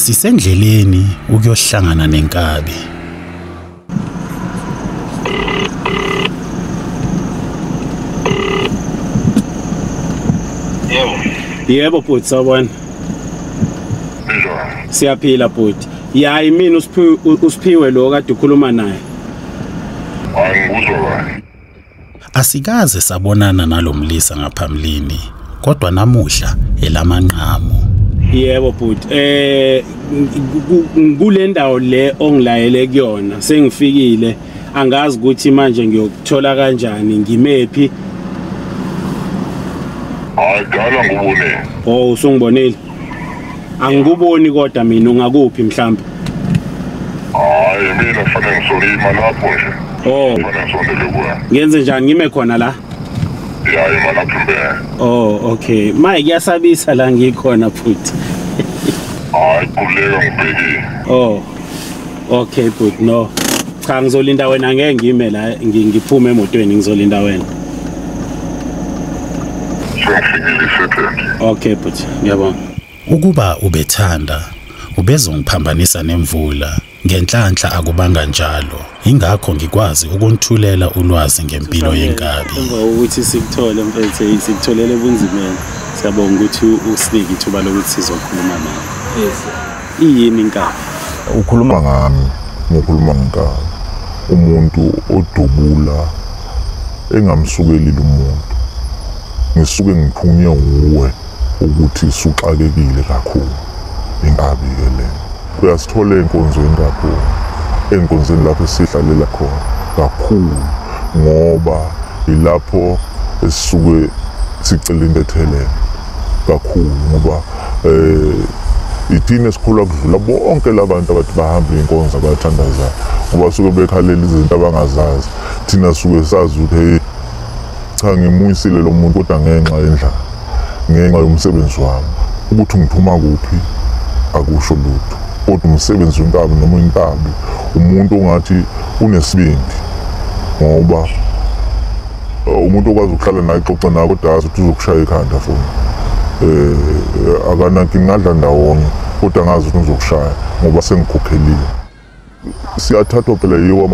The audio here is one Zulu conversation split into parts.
Sisendleleni ukuyohlangana nenkabi. Yebo. Yebo bhuti, sawubona. Njani? Siyaphila bhuti. Ya yimina uSiphiwe lo kade ukhuluma naye. Angikuzwa kahle. Asikaze sabonana nalomlisa ngaphambilini, kodwa namuhla elamanqamu. Yebo bhuti, kule ndawo le ongilayele kuyona sengifikile, angazi ukuthi manje ngiyokuthola kanjani, ngimephi? Hayi, dala ngikubonile. Oh, usungibonile. Angikuboni kodwa mina, ungakuphi mhlambe? Hayi, mina fanele ngisolima lapho nje. Oh, Fanele ngisondele kuwe. ngenze njani, ngime khona la? Ya, ima lapho impela. Oh, okay. Maye kuyasabisa la ngikhona bhuti. Hayi, khululeka ngibhekile. Oh. Okay bhuti, no. Cha, ngizolinda wena, ngeke ngime la, ngiphume emotweni, ngizolinda wena. Sengifikile isekhend. Okay bhuti, ngiyabonga. Ukuba ubethanda, ubezongiphambanisa nemvula. Ngenhlanhla akubanga njalo. Ingakho ngikwazi ukunthulela ulwazi ngempilo yenkabi. Emva kokuthi sikuthole mfethu, sikutholele ebunzimeni. Siyabonga ukuthi usinike ithuba lokuthi sizokhuluma nawe. Yes. Iyini inkabi? Ukhuluma ngami, ngikhuluma ngenkabi. Umuntu odubula engamsukelile umuntu. Ngisuke ngiphunywe nguwe ukuthi suxakekile kakhulu. Inkabi ke lena. Uyasithola enkonzweni kakhulu. Enkonzweni lapho esihlalela khona kakhulu, ngoba ilapho esisuke sicela intethelelo kakhulu, ngoba ithina esikhula kudlula bonke labantu abathi bahamba inkonzo abathandazayo, ngoba suke bekhalela izinto abangazazi. Thina suke sazi ukuthi hey, cha, ngimuyisile lo muntu, kodwa ngenxa yendlala, ngenxa yomsebenzi wami, ukuthi ngiphuma kuphi akusho lutho. Kodwa umsebenzi wenkabi noma inkabi, umuntu ongathi unesibindi, ngoba umuntu okwazi ukuhlala naye exoxa naye kodwa azi ukuthi uzokushaya ikhanda futhi. Akanankinga, ngadla ndawonye kodwa ngazi ukuthi uzokushaya ngoba sengikhokhelile. Siyathathwa phela yiwo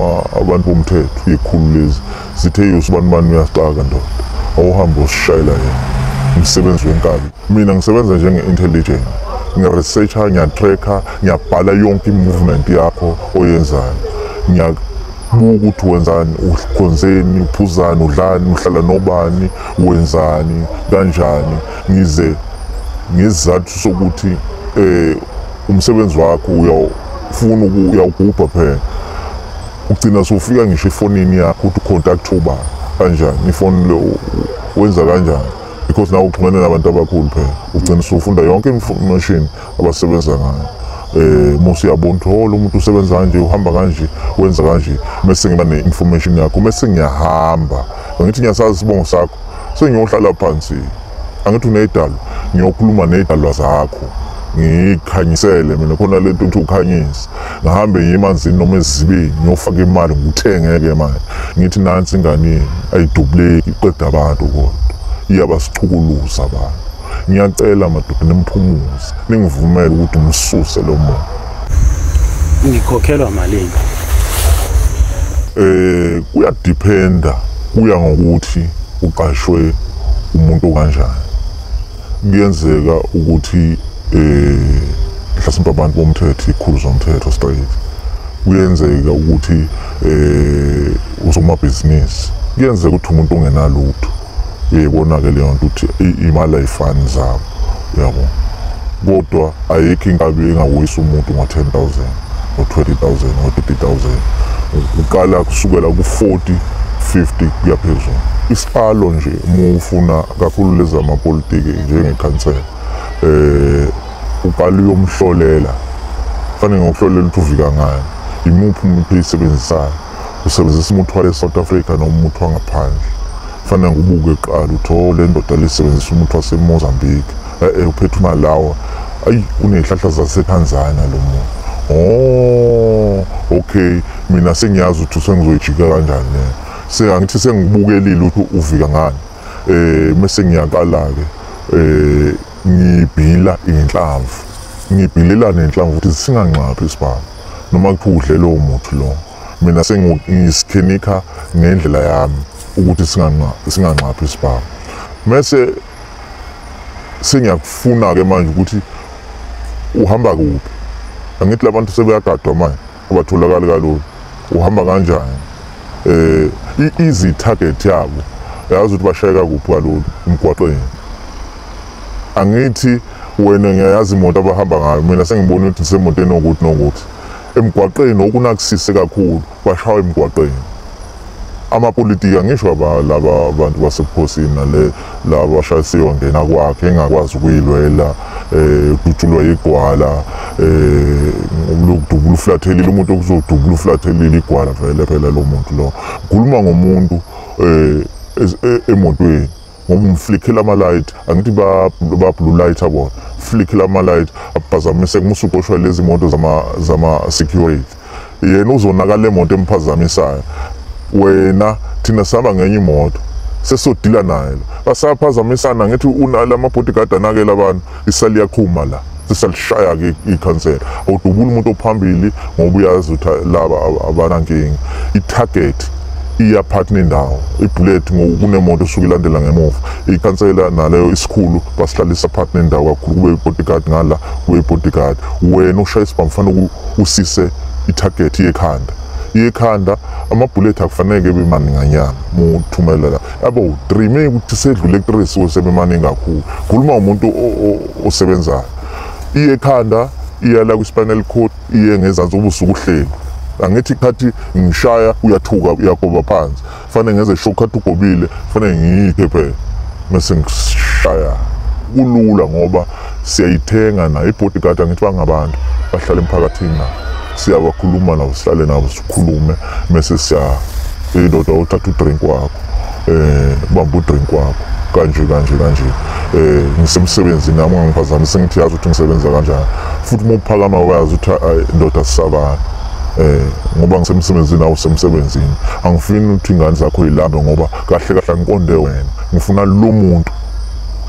abantu bomthetho, ikhulu lezi zithe usibani bani uyasixaka ndoda, awuhambe usishayela yena. Umsebenzi wenkabi, mina ngisebenza njenge-intelligence, ngiya-researcher, ngiya-tracker, ngiyabhala yonke i-movement yakho oyenzayo. Ngiyabuka ukuthi wenzani, ukhonzeni, uphuzani, udlani, uhlala nobani, wenzani, kanjani, ngize ngesizathu sokuthi umsebenzi wakho uyawufuna uyawugubha phela. Ugcina sewufika ngisho efonini yakho ukuthi ucontact ubani kanjani, ifoni le wenza kanjani, because nawe uxhumene nabantu abakhulu phela. Ugcina sewufunda yonke information abasebenza ngayo. Musi uyabona ukuthi oh, lo muntu usebenza kanje, uhamba kanje, wenza kanje, mase ngiba ne-information yakho, mase ngiyahamba. Angithi ngiyasazi isibongo sakho, sengiyohlala phansi. Angithi unedalo, ngiyokhuluma nedalwa zakho, ngikhanyisele mina khona lento ukuthi ukhanyise. Ngihambe ngiye emanzini noma ezibeni, ngiyofaka imali, ngikuthenge-ke manje. Ngithi nansi ingane yenu, ayidubuleki, iqeda abantu kodwa. Iyabasichukuluza abantu. Ngiyacela madoda nimphumuze, ningivumele ukuthi ngisuse lo muntu. Ngikhokhelwa malini? Kuyadependa, kuya ngokuthi uqashwe umuntu kanjani. Kuyenzeka ukuthi mhlasimpe abantu bomthetho, ikhulu zomthetho straight. Kuyenzeka ukuthi usomabhizinisi. Kuyenzeka ukuthi umuntu ongenalutho. Uyayibona-ke leyo nto ukuthi imali ayifani zabo, uyabo. Kodwa ayikho inkabi engawisa umuntu ngo-10,000, ngo-20,000, ngo-30,000. Uqala kusukela ku-40, 50 kuya phezulu. Isiqalo nje uma ufuna kakhulu lezi zamapolitiki njengekhansela, uqala uyomhlolela. Kufanele ngokuhlolela ukuthi uvika ngani, imuphi umuntu oyisebenzisayo, usebenzisa umuthi wale South Africa noma umuthi wangaphandle. Kufanele ngubuke kuqala ukuthi oh, le ndoda lisebenzisa umuthi waseMozambique, uphethe uMalawi, ayi unezihlahla zaseTanzania lo muntu. Oh, okay, mina sengiyazi ukuthi sengizoyijika kanjani le. Angithi sengibukelile ukuthi uvika ngani. Mase ngiyaqala-ke, ngibhila inhlamvu. Ngibhilelana nenhlamvu ukuthi singanqaphi isibhamu noma kuthiwa udle lowo muthi lo. Mina sengisikhenikha ngendlela yami ukuthi singanqaphi isibhamu. Mese sengiyakufuna-ke manje ukuthi uhamba kuphi. Angithi labantu sebeyagadwa manje, abatholakali kalula. Uhamba kanjani? I-easy target yabo, yazi ukuthi bashayeka kuphi kalula emgwaqeni. Angithi wena ngiyayazi imoto abahamba ngayo, mina sengibona ukuthi ngisemotweni okuthi nokuthi. Emgwaqeni okunakusise kakhulu, bashawa emgwaqeni. Amapolitiki angisho laba abantu basebukhosini nale laba bashayisiwe ngena kwakhe engakwazi ukuyilwela, udutshulwa igwala, lokudubula uflathelile umuntu okuzodubula uflathelile igwala vele phela lo muntu lo. Ngikhuluma ngomuntu emotweni ngoba umflikhela ama-light, angithi ba-blue light abona, flikhela ama-light aphazamise kumusuqoshwa lezi moto zama-security. Yena uzonakala emoto emphazamisayo. Wena thina sihamba ngenye imoto sesodila naye basaphazamisana, ngithi unala ama-bodyguard anakela abantu, isali yaqhuma la sesalishaya-ke ikhansela. Awudubula umuntu ophambili ngoba uyazi ukuthi laba abanankinga. I-target iya phakathi nendawo, ibullet kunemoto esuke ilandela ngemuva. Ikhansela naleyo isikhulu basihlalisa phakathi nendawo kakhulu, kube i-bodyguard ngala, kube i-bodyguard. Wena ushaya isibhamu kufanele usise i-target yekhanda. Ikhanda amabullet akufanele ebe maninganyana muthumela la yabo 3 maybe ukuthi sedlule ku3 so sebemaningi kakhulu. Khuluma umuntu osebenzayo, iye ekhanda, iya la ku-spinal cord, iye ngezansi ubusuku uhleli. Angithi khathi ngishaya uyathuka uyagoba phansi, fanele ngenze sure khathi ugobile fanele ngiyikhe phela mase ngishaya. Kulula ngoba siyayithenga nayo i-bodyguard, angithi bangabantu bahlala emphakathini na, siyabakhuluma nabo, sihlale nabo sikhulume, mase siya indoda uthatha udrink wakho, bamba udrink wakho kanje kanje kanje. Ngisemsebenzini nami ungangiphazamisi, ngithi yazi ukuthi ngisebenza kanjani. Futhi uma uphakama wazi ukuthi indoda sisabana, ngoba ngisemsebenzini nawe usemsebenzini. Angifuni ukuthi ingane zakho yilambe ngoba kahle kahle angiqonde wena, ngifuna lo muntu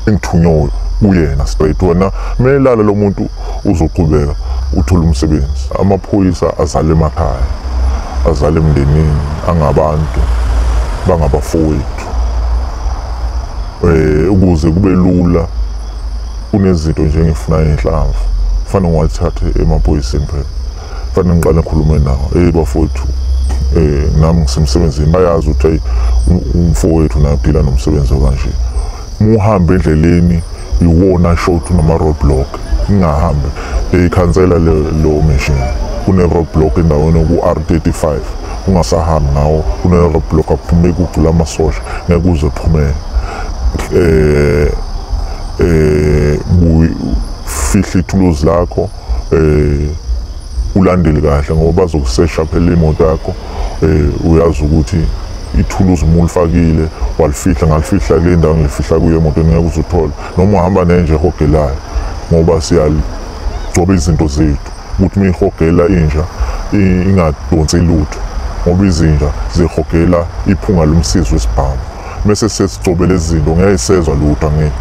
engithunywe kuyena straight. Wena melala lo muntu uzoqhubeka uthole umsebenzi. Amaphoyisa azale emakhaya, azale emndenini, angabantu bangabafowethu. Ukuze kube lula kunezinto njengefuna inhlamvu fanele ngiwathathe emaphoyiseni phela, fanele ngiqale ngikhulume nawo. Bafowethu, nami ngisemsebenzini, bayazi ukuthi umfowethu naye uphila nomsebenzi okanje. Muhambe endleleni iwona short noma roadblock, ngingahambi ikhansela lo mission. Kune roadblock endaweni ku R35, ungasahambi ngawo, kune roadblock akuphume kugcwele amasosha, ngeke uze uphumele. Fihla ithuluzi lakho, ulandele kahle ngoba bazokusesha phela imoto yakho. Uyazi ukuthi ithuluzi uma ulifakile walifihla, ngalifihla kule ndawo ngilifihla kuyo emotweni, ngeke uze uthole. Noma uhamba nenja ehogelayo ngoba siyagcoba izinto zethu ukuthi uma ihogela inja ingadonsi lutho, ngoba izinja zihogela iphunga lomsizi wesibhamu. Mese sesigcobe lezi zinto ngeke sezwa lutho angeke.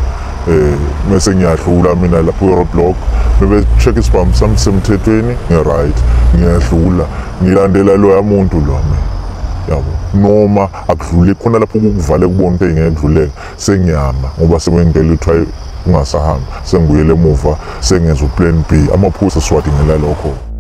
Mese ngiyadlula mina lapho e-roadblock, bebe check isibhamu sami semthethweni, ngi-right, ngiyadlula ngilandela loya muntu lo mina yabo. Noma akudluli khona lapho kuvale kubona ukuthi ngeke kudluleke, sengiyama ngoba sebengitshela ukuthi ungasahambi, sengibuyele emuva, sengenza uplan B. Amaphoyisa siwadingela lokho.